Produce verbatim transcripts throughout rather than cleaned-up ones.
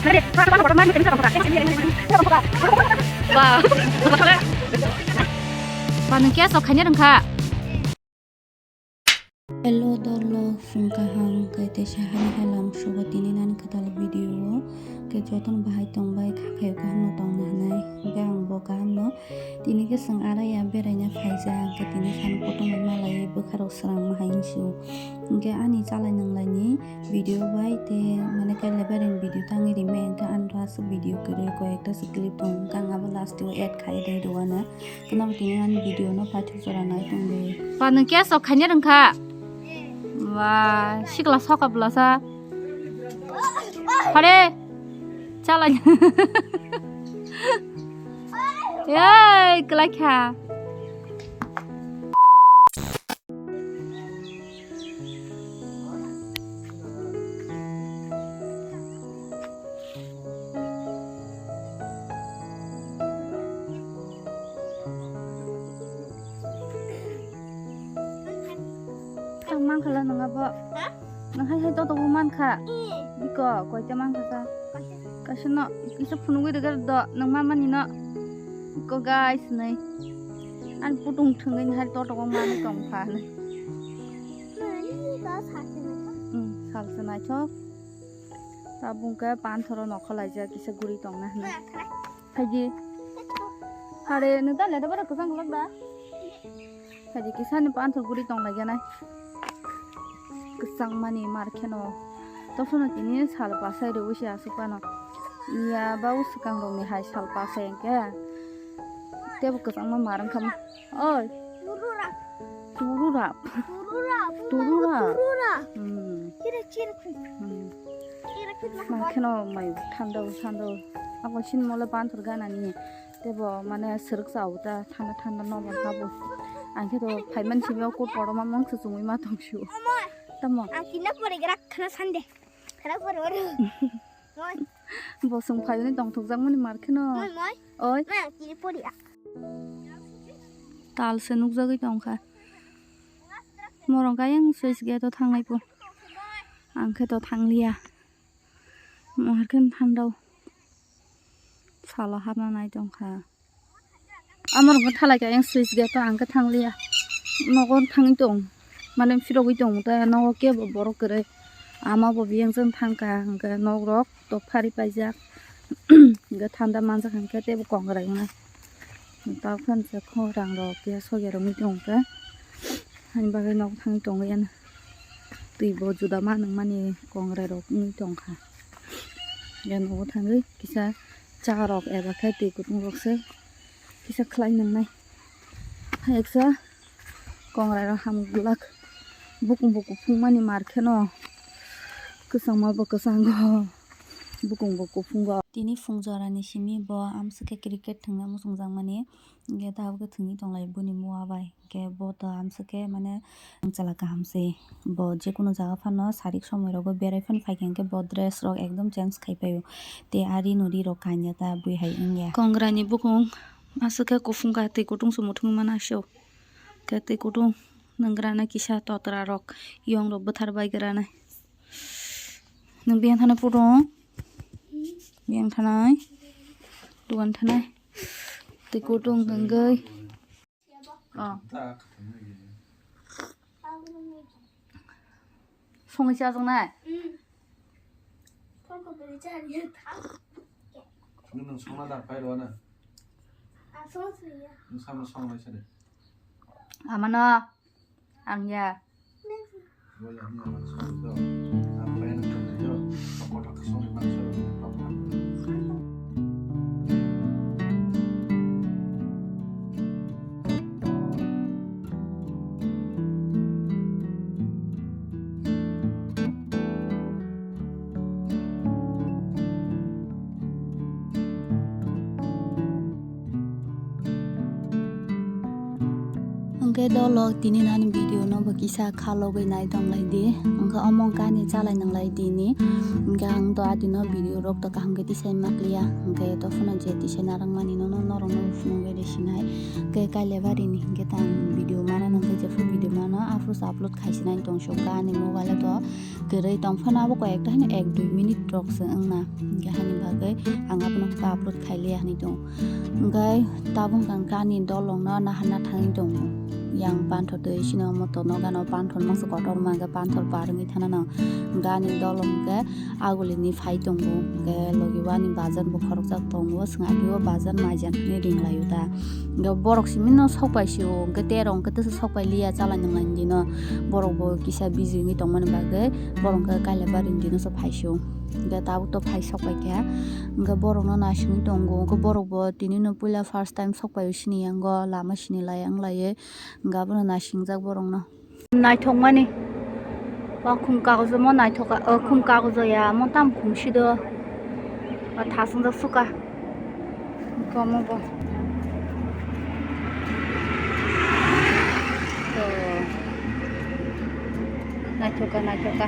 Ba. Ba, nwng kya sok khaina rwngkha? Hello dolo, phung kaham, khe teisa hani halam sugo tini nani kwtal video o. Khe jotono bahai tongbai, kha khayo kaham no tongna hinwi. Hwnkhe ang bo kaham no. Tini khe chwng araya beraina phaijak, hwnkhe tini sani kutung bai malaiwi bwkharok swrangma hai wngsu. Hwnkhe ani chalai nanglaini video bai tei mane kailaibari ni video tangwi rimai, hwnkhe ani aswk video kwrwi koi ekta se clip tong, hwnkhe ang abo last o add khai rwi rwna. Kheno tini ani video no paithak jora nai tongdi. Ba nwng kya sok khaina rwngkha? Ba sikla soka bwlasa. Hare. Chalai. Yay, kwlai kha. Tang mankha la nang abo? Ha? Nang hai hai to tobo mankha? Eh. Biko, koita mankha sa? Kaisa. Kaisa no, kisa phunugwi rwgwk do, nang mamani no. Biko guys, nai. Ani putung thwngwi hai to tobo manwi tong pha nai. Mani to salsa naithok. Hmm, salsa naithok. Tabuk khe panthoro nokho laijak kisa guri tongna hinwi. Phaidi. Hare, nwng ta leda bara kwchang kwlak da? Phaidi, kisani panthor guri tong laijanai. Kwchang mani mar kheno. Toksono tini sal pasai rwui se aswk phano. Iya, ba o swkang rokni hai sal pasai hwnkhe. Tebo kwchangma mar wngkha. Oi. Turura. Turura. Turura. Turura. Turura. Hmm. Chira, chira, chira. Hmm. Chira, chira. Ma kheno mai thanda, thanda. Ako sin mole panthor ganani. Tebo mane siriksa uta thanda, thanda no bo habo. Angkhe to phaiman simi o kut kotorma mangsa chumui ma tongsu. Amai. Tamo. Ang tina pore gra khana sande. Khana pore oro. Moi. Bo sung phaiuni tongthokjakmani mar kheno. Moi, moi. Oi. Moi, ang tini pori a. Tal se nukjagwi tongkha. Morok ayang switch gate o thangnai po. Ang khe to thangliya. Mar khe thandao. Salo hapna nai tongkha. Amorok khe thalai kha yang switch gate o ang khe thangliya. Nogo thangwi tong. Mane phirogwi tong ta nogo kebo borok kwrwi. Ama bo biyang jang thangkha hwnkhe nok rok tok phari paijak. Hwnkhe thanda manjak hwnkhe tebo kongrai wngnai. Tabukhe khorang rok ya sokya rok wngwi tongkha. Hani bagwi nok thangwi tongwi ano. Twi bo juda ma nangmani kongrai rok wngwi tongkha. Ya nogo thangwi kisa cha rok eba khe twi kutung rok se kisa khlai nangnai. Hai eksa kongrai rok ham glak bukung bo kuphung mani mar kheno kwchangma bo kwchango bukung bo kuphungo. Tini phung jorani simi bo amswkhe cricket thwngna muchungjakmani. Hwnkhe tabukhe thwngwi tonglai boni mua bai. Hwnkhe bo to amswkhe mane chwla kaham se. Bo jekunu jaga phano sarik somoi rogo berai phano phaikha hwnkhe bo dress rok ekdom change khai paio. Tei ari nw ri rok kanya ta bui hai wngya. Kongra ni bukung aswkhe kuphung ka twi kutung se muthungwi mano asio. Khe twi kutung nwngrana kisa totra rok yong rok bwthar bai granai. Nwng biyang thanai pudung? Biyang thanai? Dugan thanai? Tei kutung tangwi. Oh. Songwi chajaknai? Nwng songna da phai rw na? Nwng samno songlaisa de. Amano. Ang ya. Hwnkhe dolo tini nani video no bo kisa kha logwi nai tonglai di. Hwnkhe omo kani chalai nanglai dini. Hwnkhe ang to adino video rok to kaham khe tisai makliya. Hwnkhe to phano je tisai narwkmani nono norok no phunugwi rw sinai. Hwnkhe kailai barini hwnkhe tang video mana nangkhe jephru video Rimano aphuru se upload khaisinai tong suk ani mobile o to kwrwi tong phano abo koi ekta hino ek dui minute rok se wngna, hingke hani bagwi ang abono hwnkhe upload khailiya hinwi tong. Hingke tabuk hingke ani dolongno naharna thangwi tong yang panthor twi sino moto nogano panthor mangsa kotor mangke panthor par wngwi thana nang hingke ani dolong hingke agulini phai tongo hingke logi o ani bajan bo khorokjak tongo swngagwi o bajan maijan hinwi ringlaio da. Hingke borok simi no sok pai sio, hingke terong hingke teisa sok pai liya chalai nang laini dino. Borok bo kisa busy wngwi tongmani bagwi borok hingke kaila bari ni dino se phai sio. Hingke tabuk to phai sok pai kha. Hingke borok no naisingwi tongo. Hingke borok bo tini no puila first time sok pai o sini yango lama sini lai wng lai ye. Hingke abono naisingjak borok no. Naithokmani. Ba khum kagojo mo naithoka, o khum kagojo ya, mo tam khum sido. Ba thasung jak suka. Komo bo. To. Naithoka, naithoka.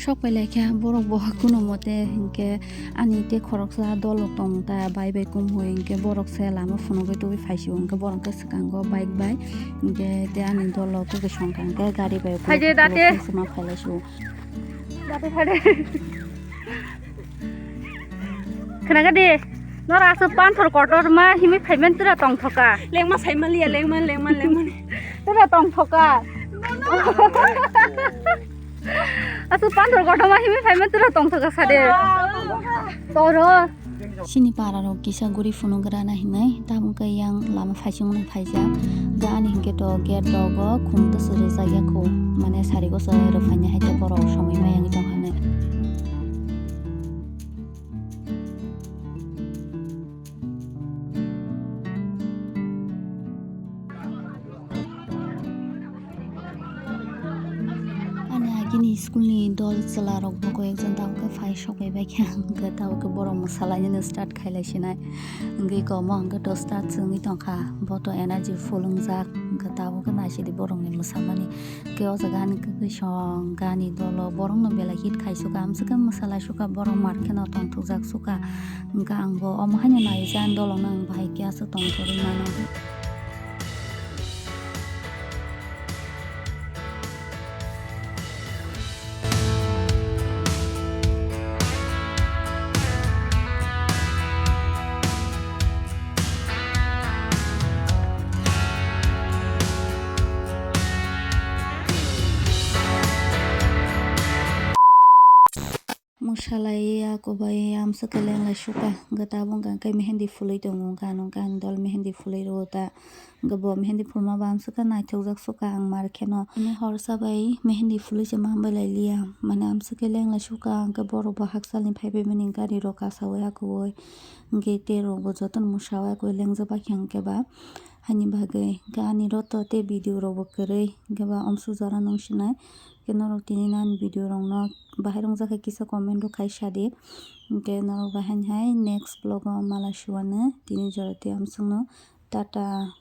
Sok pai lai kha borok bo kuno mote hingke ani tei khoroksa dolok tong ta bai bai kum hoi hingke borok se lama phunugwi tubui phai sio hingke borok hingke swkango bike bai hingke tei ani dolok tei bwskango hingke gari bai Phaide date. Sima phai lai sio. Date phaide. Khnaga de, nora aswk panthor kotor ma himwi phaiman tura tongthoka. Lengma saimaliya, lengma, lengma, lengma. Tura tongthoka. Aswk panthor kotor ma himwi phaiman tura tongthoka sade. Toro. Chini para rok kisa guri phunuk rana hinwi tabuk khe yang lama phaichung nung phaijak. Ga ani hinkhe to gate rogo khum tasa rwjak ya kho, mane sari gosa rwphaini hai khe borok somoi maya wngwi tong kha hinwi. Ani agini school ni dol chwla rok bo koi ekjon tabuk khe phai sok bai bai khe, hwnkhe tabuk khe borok mwsa lainani start khai lai sinai. Hwnkhe komo hwnkhe to start se wngwi tong kha, bo to energy full wngjak, hwnkhe tabuk khe naisidi borok ni mwsamani. Hwnkhe o jaga ani kwkwi song gani dolo borok no belai hit khai suka, amswk khe mwsa lai suka, borok mar kheno tong thok jak suka. Hwnkhe ang bo omo haino nai jani dolok no ang bahai khe aswk tong thogwi mano. Mwsalai ya, kubai ya, amswk khe lenglai suka. Hwnkhe tabuk hwnkha khe mehendi phulwi tongo, hwnkha ano hwnkha ani dol mehendi phulwi rwo ta. Hwnkhe bo mehendi phulma bo amswk khe naithokjak suka ang mar kheno. Ani horsa bai mehendi phulwi se ma hambai lai liya. Mane amswk khe lenglai suka, hwnkhe borok bo hakchalni phaibai mani gari rok kasawi akuwi. Hwnkhe tei rok bo jotono mwsawi akuwi lengjak bai khe hwnkhe ba. Haini bagwi hwnkhe ani roto tei video rok bo kwrwi, hwnkhe ba amswk jora nung sinai. Hwnkhe norok tini nani video rok no bahai rwngjak khe kisa comment rok khai sadi. Hwnkhe norok bahai hai next vlog o malai suwano tini jora tei amswkno tata.